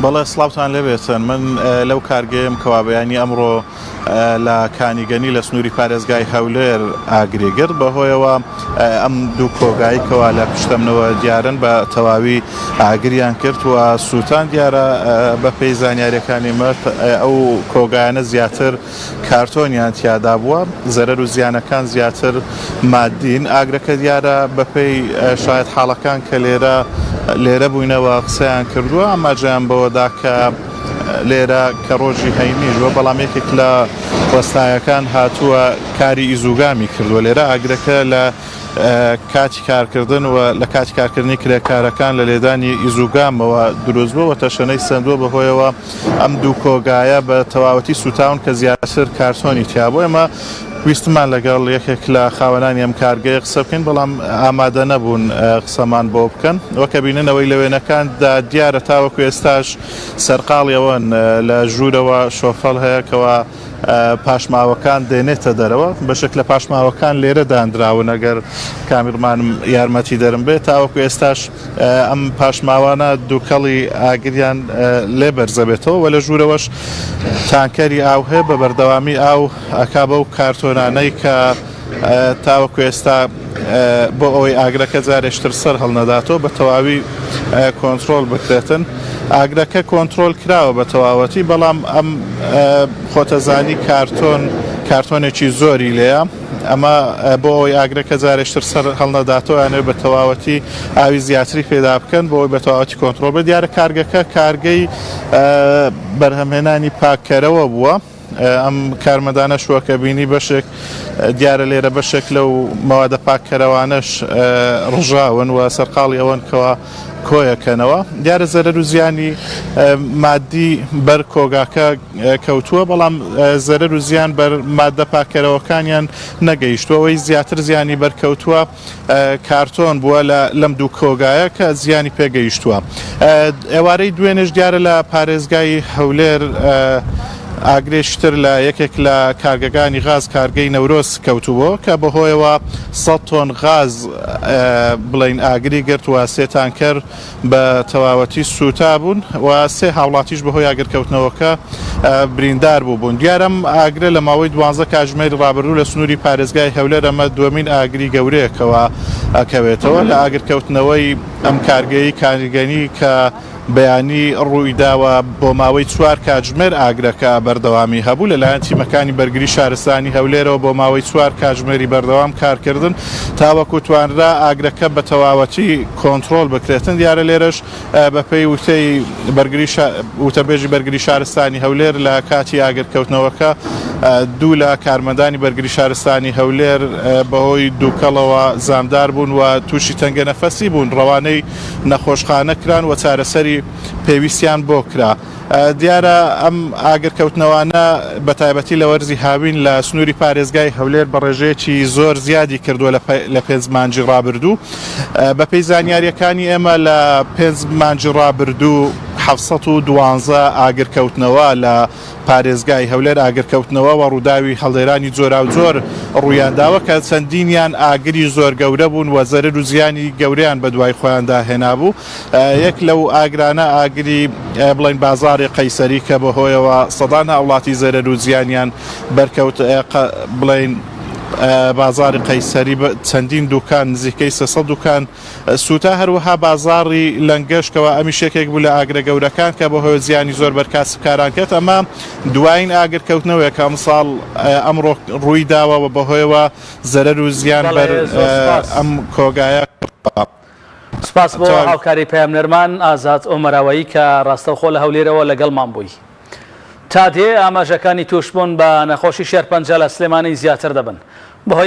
بەڵێ سڵاوتان لێبێتن من لەو کارگەیەم کەوا بەیانی ئەمڕۆ لە کانیگەنی لە سنووری پارێزگای هەولێر ئاگری گرت بەهۆیەوە ئەم دوو کۆگایی کەوا لە پشتەمنەوە دیارن بە تەواوی ئاگریان کرد و سووتان دیارە بە پێی زانیاریەکانی مە ئەو کۆگایانە زیاتر کارتۆنیان تیادا بووە زەرەر و زیانەکان زیاتر مادین ئاگرەکە دیارە بەپێی شاید حاڵەکان کە لێرە لێرە بووینەوە قسەیان کردووە ئاماژەیان بەوەدا کە لێرە کە ڕۆژی هەینیش بووە بەڵام یەکێک لە وەستایەکان هاتووە کاری ئیزوگامی کردووە لێرە ئاگرەکە لە کاتی کارکردن و لە کاتی کارکردنی کرێکارەکان لە لێدانی ئیزوگامەوە دروست بووە و تەشەنەی سەندووە بەهۆیەوە ئەم دوو کۆگایە بە تەواوەتی سووتاون کە زیاتر کارتۆنی تیابوو ئێمە ویستمان لەگەڵ یەکێک لە خاوەنانی ئەم کارگەیە قسە بکەین بەڵام ئامادە نەبوون قسەمان بۆ بکەن وەکە بینن ئەوەی لە وێنەکاندا دیارە تاوەکو ئێستاش سەرقاڵی ئەوەن لە ژوورەوە شۆفەڵ هەیە کەوا پاشماوەکان دێنێتە دەرەوە بەشێک لە پاشماوەکان لێرە دانراون ئەگەر کامیرمانم یارمەتی دەرم بێت تاوەکو ئێستاش ئەم پاشماوانە دووکەڵی ئاگریان لێ بەرزەبێتەوە و لە ژوورەوەش تانکەری ئاو هەیە بە بەردەوامی ئاو ئەکا بەو کارتۆنانەی کە تاوەکو ئێستا بۆ ئەوەی ئاگرەکە جارێشتر سەر هەڵنەداتەوە بە تەواوی کۆنترۆل بکرێتن ئاگرەکە کۆنترۆل کراوە بە تەواوەتی بەڵام ئەم خۆتەزانی کارتۆن کارتۆنێکی زۆری لێیە ئەمە بۆ ئەوەی ئاگرەکە جارێشتر سەر هەڵنەداتەوە یانەوێ بە تەواوەتی ئاوی زیاتری پێدا بکەن بۆ ئەوەی بە تەواوەتی کۆنترۆل بێت دیارە کارگەکە کارگەی بەرهەمهێنانی پاککەرەوە بووە. ئەم کارمەندانەش وەک بینی بەشێک دیارە لێرە بەشێک لەو مەوادە پاککەرەوانەش ڕژاون و سەرقاڵی ئەوەن کەوا کۆیەکەنەوە دیارە زەرەر و زیانی مادی بەر کۆگاکە کەوتووە بەڵام زەرەر و زیان بەر مادە پاککەرەوەکانیان نەگەیشتووە ئەوەی زیاتر زیانی بەرکەوتووە کارتۆن بووە لە لەم دوو کۆگایە کە زیانی پێگەیشتووە. ئێوارەی دوێنێش دیارە لە پارێزگای هەولێر ئاگرێکی تر لە یەکێک لە کارگەکانی غاز کارگەی نەورۆز کەوتبووە کە بەهۆیەوە 100 تۆن غاز بڵین ئاگری گرت و سێ تانکەر بە تەواوەتی سووتابوون و سێ هاوڵاتیش بەهۆی ئاگرکەوتنەوەکە بریندار بووبوون. دیارە ئەم ئاگرە لە ماوەی دوانزە کاتژمێری ڕابردوو لە سنووری پارێزگای هەولێر ئەمە دووەمین ئاگری گەورەیە کەوا ئەکەوێتەوە لە ئاگرکەوتنەوەی ئەم کارگەی کارگەنی کە بەیانی ڕوویداوە بۆ ماوەی چوار کاتژمێر ئاگرەکە بەردەوامی هەبوو لەلایەن تیمەکانی بەرگری شارستانی هەولێرەوە بۆ ماوەی چوار کاتژمێری بەردەوام کارکردن تاوەکو توانرا ئاگرەکە بە تەواوەتی کۆنترۆل بکرێتن دیارە لێرەش بەپێی وتەی بەرگری وتەبێژی بەرگری شارستانی هەولێر لە کاتی ئاگرکەوتنەوەکە دوو لە کارمەندانی بەرگری شارستانی هەولێر بەهۆی دووکەڵەوە زامدار بوون و تووشی تەنگە نەفەسی بوون ڕەوانەی نەخۆشخانە کران و چارەسەری پێویستیان بۆ کرا. دیارە ئەم ئاگرکەوتنەوانە بە تایبەتی لە وەرزی هاوین لە سنووری پارێزگای هەولێر بە ڕێژەیەکی زۆر زیادی کردووە لە پێنج مانگی ڕابردوو. بەپێی زانیارییەکانی ئێمە لە پێنج مانگی ڕابردوو 712 ئاگرکەوتنەوە لە پارێزگای هەولێر ئاگرکەوتنەوە و ڕووداوی هەڵدێرانی جۆراوجۆر ڕوویانداوە کە چەندینیان ئاگری زۆر گەورە بوون و زەرەر و زیانی گەورەیان بەدوای خۆیاندا هێنابوو. یەک لەو ئاگرانە ئاگری بڵێن بازاڕی قەیسەری کە بەهۆیەوە سەدان هاوڵاتی زەرەر و زیانیان بەرکەوت بڵێن بازاری قەیسەری چەندین دوکان نزیکەی 300 دوکان سووتا هەروەها بازاڕی لەنگەش کەوا ئەمیش یەکێک بوو لە ئاگرە گەورەکان کە بەهۆی زیانی زۆر بەر کاسبکاران کرد ئەمە دوایین ئاگر کەوتنەوەیە کە ئەمساڵ ئەمڕۆ ڕووی داوە و بەهۆیەوە زەرەر و زیان بەر ئەم کۆگایە سپاس بۆ هاوکاری پەیامنێرمان ئازاد ئۆمەراوەیی کە ڕاستەوخۆ لە هەولێرەوە لەگەڵمان بووی. تا دێ ئاماژەکانی تووشبوون بە نەخۆشی شێرپەنجە لە سلێمانی زیاتر دەبن بەهۆی.